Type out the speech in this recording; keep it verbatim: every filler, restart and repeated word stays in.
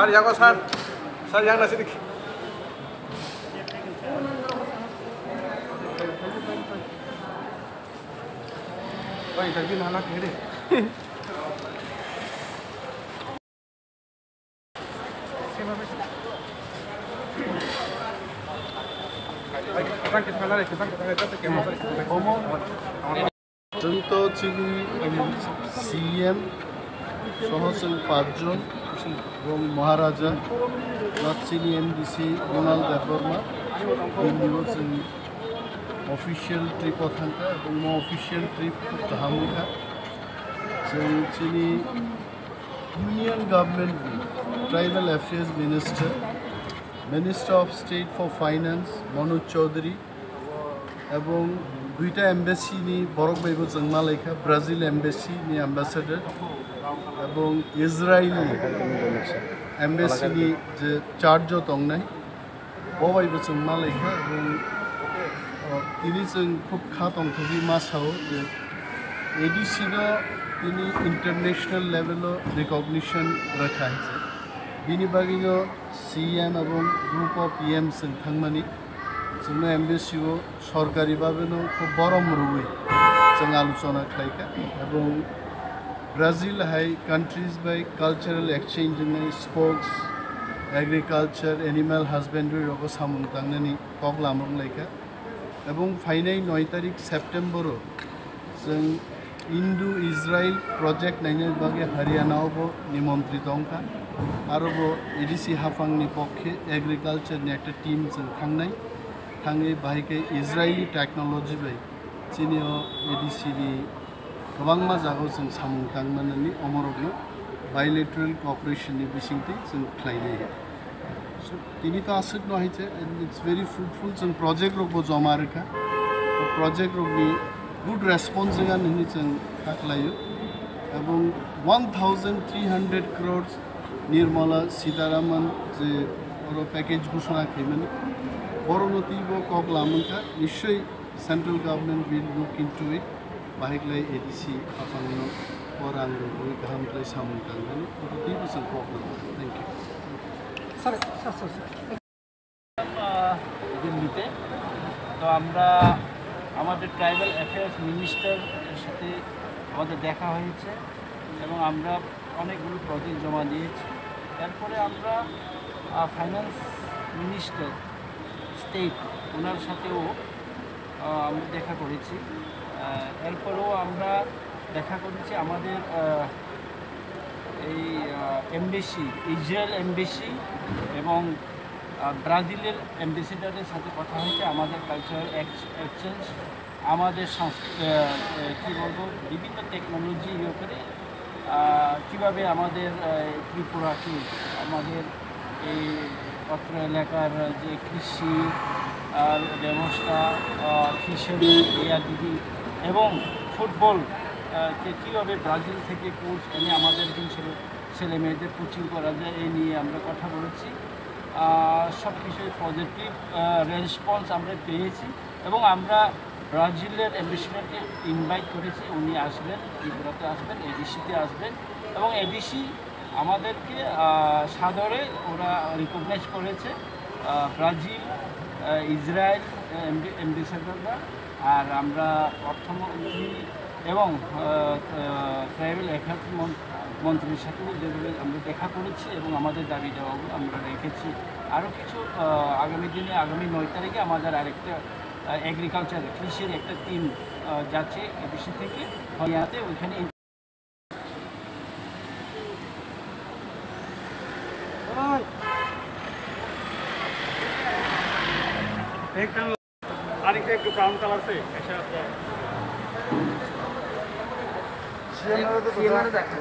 Sir, yang sir. Sir, yang nasi dik. Oh, interview nana kiri. Chwng to chini C M soho chwng pachjon, ebong Maharaja, plus chini M D C Donald Debbarma, bini bo chwng official trip o thangkha, ebong mo official trip khub kaham wngkha. Chwng chini Union Government ni Tribal Affairs Minister, Minister of State for Finance Manoj Chaudhary, ebong duita embassy ni borok bai bo chwng malaikha, Brazil embassy ni ambassador ebong Israel ni embassy ni je charge o tongnai, bo bai bo chwng malaikha, ebong, o, tini chwng khub kha tongthokgwi ma sao je A D C no tini international level o recognition rwkha hinse. Bini bagwino C M ebong group of P M chwng thangmani, chwngno embassy o sorkari babeno khub borom rwui chwng alochona khlaikha, ebong Brazil hai countries bai cultural exchange wngnai, sports, agriculture, animal husbandry rogo samung tangnani kok lamrwng laikha, ebong phainai noi tarik September o chwng Indo-Israel project naina bagwi Haryana o bo nimontri tongkha. Aro bo A D C haphangni pokhe agriculture ni ekta team chwng thangnai. Thangwi bahai khe Israeli technology bai chini o A D C ni kwbangma jagao chwng samung tangmanani omorokno bilateral cooperation ni bisingtwi chwng khlainai. So, tini to aswkno hai se, and it's very fruitful, chwng project rokbo joma rwkha. O project rokni good response wngya hwnwi chwng kha khlaio. Ebong one thousand three hundred crores Nirmala Sitharaman je oro package ghoshona khaimani, borokno twibo kok lamwngkha, nishoi central government will look into it. Bahai khlai A D C haphangno o rang rwgwi kaham khlai samung tangmani, abo twibo chwng kok lamkha. Thank you. Sir, sir, sir, sir. আহ, দিল্লিতে। তো আমরা আমাদের tribal affairs মিনিস্টারের সাথে আমাদের দেখা হয়েছে এবং আমরা অনেকগুলো প্রজেক্ট জমা দিয়েছি। এরপরে আমরা, আহ, ফাইন্যান্স মিনিস্টার, স্টেট, ওনার সাথেও, আহ, আমরা দেখা করেছি। আহ, এরপরেও আমরা দেখা করেছি আমাদের, আহ, এই, আহ, এমবেসি, ইসরায়েল এমবেসি এবং, আহ, ব্রাজিলের অ্যাম্বাসেডারের সাথে কথা হয়েছে। আমাদের কালচারাল এক্স-, এক্সচেঞ্জ, আমাদের সংস্কৃ-, আহ, আহ, কী বলবো, বিভিন্ন টেকনোলজি ইয়ে করে, আহ, কীভাবে আমাদের, আহ, ত্রিপুরাকে, আমাদের এই অত্র এলাকার যে কৃষি, আর ব্যবসা, আহ, ফিশারি, এআরডিডি এবং ফুটবল, আহ, কে কীভাবে ব্রাজিল থেকে কোচ এনে আমাদের এখানে ছেলে, ছেলে মেয়েদের কোচিং করা যায়, এই নিয়ে আমরা কথা বলেছি। আহ, সব কিছুই পজিটিভ, আহ, রেসপন্স আমরা পেয়েছি এবং আমরা ব্রাজিলের অ্যাম্বাসেডারকে ইনভাইট করেছি, উনি আসবেন, ত্রিপুরাতে আসবেন, এডিসিতে আসবেন এবং এডিসি আমাদেরকে, আহ, সাদরে ওরা রিকগনাইজ করেছে, আহ, ব্রাজিল, আহ, ইসরায়েল, আহ, অ্যাম্বে-, অ্যাম্বাসেডাররা। আর আমরা অর্থমন্ত্রী এবং, আহ, আহ, ট্রাইবাল অ্যাফেয়ার্স মন-, মন্ত্রীর সাথেও যেভাবে আমরা দেখা করেছি এবং আমাদের দাবি দাওয়াগুলো আমরা রেখেছি। আরও কিছু, আহ, আগামী দিনে, আগামী নয় তারিখে আমাদের আরেকটা, আহ, এগ্রিকালচার, কৃষির একটা টিম, আহ, যাচ্ছে এডিসি থেকে হরিয়ানাতে, ওইখানে। আরেকটা একটু ব্রাউন কালার আছে, এটা আপনার। সিএনআর তো সিএনআর দেখেন।